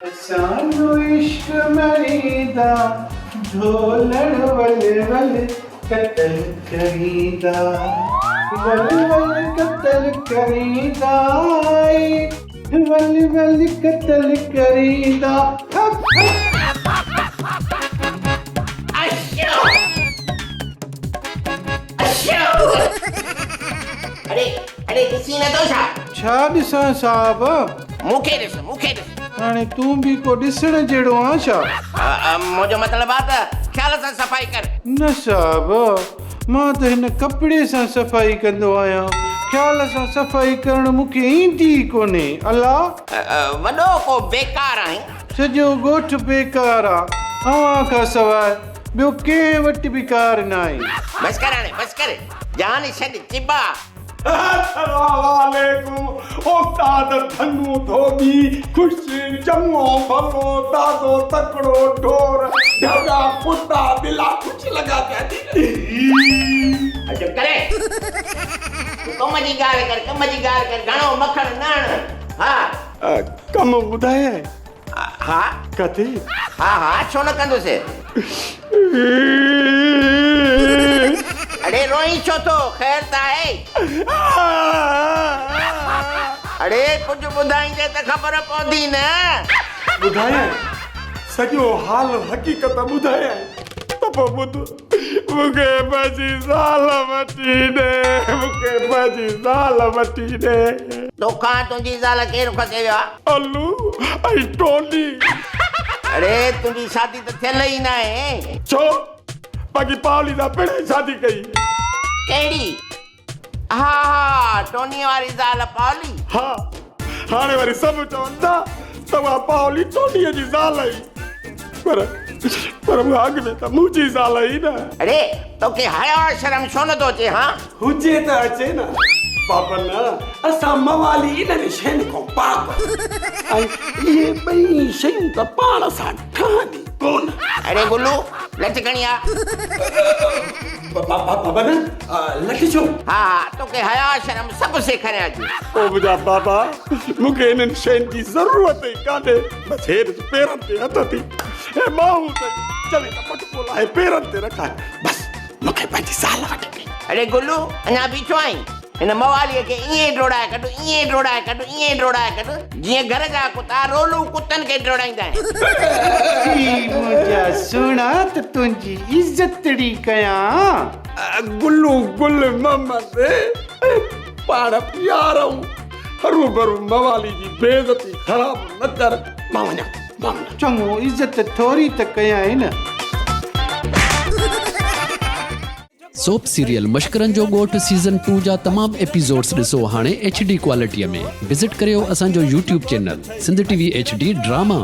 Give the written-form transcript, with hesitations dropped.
اسان جو عشق مريندا، ڍولڻ ول ول قتل ڪريندا، ول ول قتل ڪريندا، اي ول ول قتل ڪريندا. اڙي اڙي ڏسين نه ٿو ڇا؟ ڇا ڏسان صاحب؟ مون کي ڏس، مون کي ڏس. هاڻي تون به ڪو ڏسڻ جهڙو آن ڇا؟ منهنجو مطلب آ ته خيال سان صفائي ڪر. نه صاحب، مان ته هن ڪپڙي سان صفائي ڪندو آهيان. خيال سان صفائي ڪرڻ مون کي ايندي ئي ڪونهي. الا! وڏو ڪو بيڪار آهين. سڄو ڳوٺ بيڪار آ. اوهان کان سواء ٻيو ڪنهن وٽ به ڪار ناهي. بس ڪر هاڻي، بس ڪر. جان ڇڏ، چٻا. السلام عليڪم استاد ڌنو ڌوٻي خوش چڱو ڀلو تازو تڪڙو ڍور ڍڳا ڪتا ٻلا خوش لڳا پيا ٿي. عجب ڪري تون ڪم جي ڳالهه ڪر ڪم جي ڳالهه ڪر گهڻو مکڻ نه هڻ ها. ڪم ٻڌايانء. ها. ڪٿي؟ ها ها ڇو نه ڪندس. اڙي روئين ڇو ٿو خير ته آهي. اڙي ڪجهه ٻڌائيندين ته خبر پوندي نه. ٻڌايانء سڄو حال حقيقت ٻڌايانء ته پوء ٻڌ. مون کي پنهنجي زال وٺي ڏي، مون کي پنهنجي زال وٺي ڏي. توکان تنهنجي زال ڪير کسي ويو آ؟ الو ۽ ٽوني. اڙي تنهنجي شادي ته ٿيل ئي ناهي. ڇو؟ باقي پاولي سان پڻ شادي ڪئي. ڪهڙي؟ ها ها ٽوني واري زال پاولي. ها هاڻي وري سڀ چون ٿا ته اها پاولي ٽونيء جي زال هئي پر پر اها اڳ ۾ ته منهنجي زال هئي نه. اڙي توکي حياء شرم ڇو نه ٿو اچي هان؟ هجي ته اچي نه بابا نه اسان موالي انهن شين کان پاڪ ۽ اهي ٻئي شيون ته پاڻ سان ٺهن ئي ڪونه. اڙي گلو لٺ کڻي آ. بابا نه لٺ ڇو؟ ها ها توکي حياء شرم سڀ سيکاريان اڄ. او منهنجا بابا مون کي انهن شين جي ضرورت ئي ڪانهي بس هي ڏس پيرن تي هٿ ٿي هي ٻانهون اٿئي چوي ته پٽڪو لاهي پيرن تي رکائي بس مون کي پنهنجي زال وٺي ڏي. اڙي گلو اڃا بيٺو آهين؟ هن مواليء کي ائين ڊوڙائي ڪڍ، ائين ڊوڙائي ڪڍ، ائين ڊوڙائي ڪڍ، جيئن گهر جا ڪتا رولو ڪتن کي ڊوڙائيندا آهن. جي منهنجا سهڻا ته تنهنجي عزتڙي ڪيان. گلو گل محمد پاڻ پيارئون، هروڀرو موالي جي بيعزتي خراب نه ڪر، مان وڃان ٿو. چڱو عزت ٿوري ته ڪيائين نه. سوپ سيريل مشڪرن جو ڳوٺ سيزن ٽو جا تمام ايپيسوڊس ڏسو هاڻي ايڇ ڊي ڪوالٽي ۾ وزٽ ڪريو اسان جو YouTube channel Sindh T V H D drama.